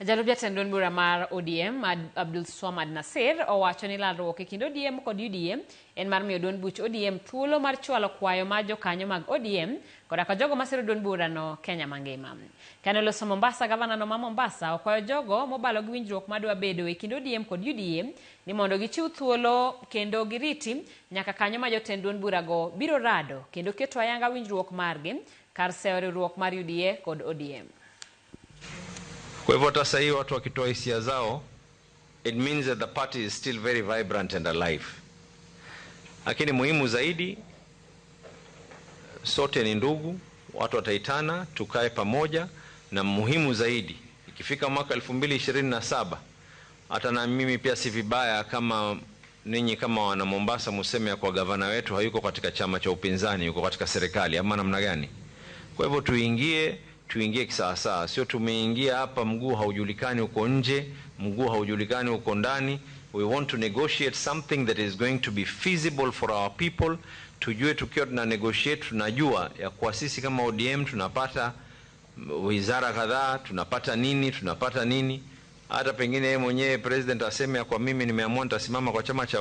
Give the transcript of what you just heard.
Jalup jatend duond bura mar ODM Abdul Swamad Nasir owacho ni lalruok e kind ODM kod UDA en mar miyo duond buch ODM thuolo mar chwalo kwayo mar jokanyo mag ODM koda ka jogo masiro duond burano Kenya mangima. Kane oloso Mombasa, gavana no ma Mombasa okwayo jogo mobalo gi winjruok madwa bedo e kind ODM kod UDA ni mondo gichiw thuolo kendo giriti nyaka kanyo ma jotend duond burago biro rado kendo keto ayanga winjruok margi kar seyo riwruok mar UDA kod ODM. Kwa hivyo hata sasa hii watu wakitoa hisia zao, it means that the party is still very vibrant and alive. Lakini muhimu zaidi, sote ni ndugu, watu wataitana, tukae pamoja, na muhimu zaidi, ikifika mwaka 2027 hata na mimi pia si vibaya kama ninyi kama wana Mombasa museme ya kwa gavana wetu hayuko katika chama cha upinzani, yuko katika serikali ama namna gani? Kwa hivyo tuingie kisawasawa, sio tumeingia hapa mguu haujulikani uko nje, mguu haujulikani uko ndani. We want to negotiate something that is going to be feasible for our people. Tujue tukiwa tuna negotiate, tunajua ya kuwa sisi kama ODM tunapata wizara kadhaa, tunapata nini, tunapata nini. Hata pengine yeye mwenyewe president aseme ya kwa mimi nimeamua nitasimama kwa chama cha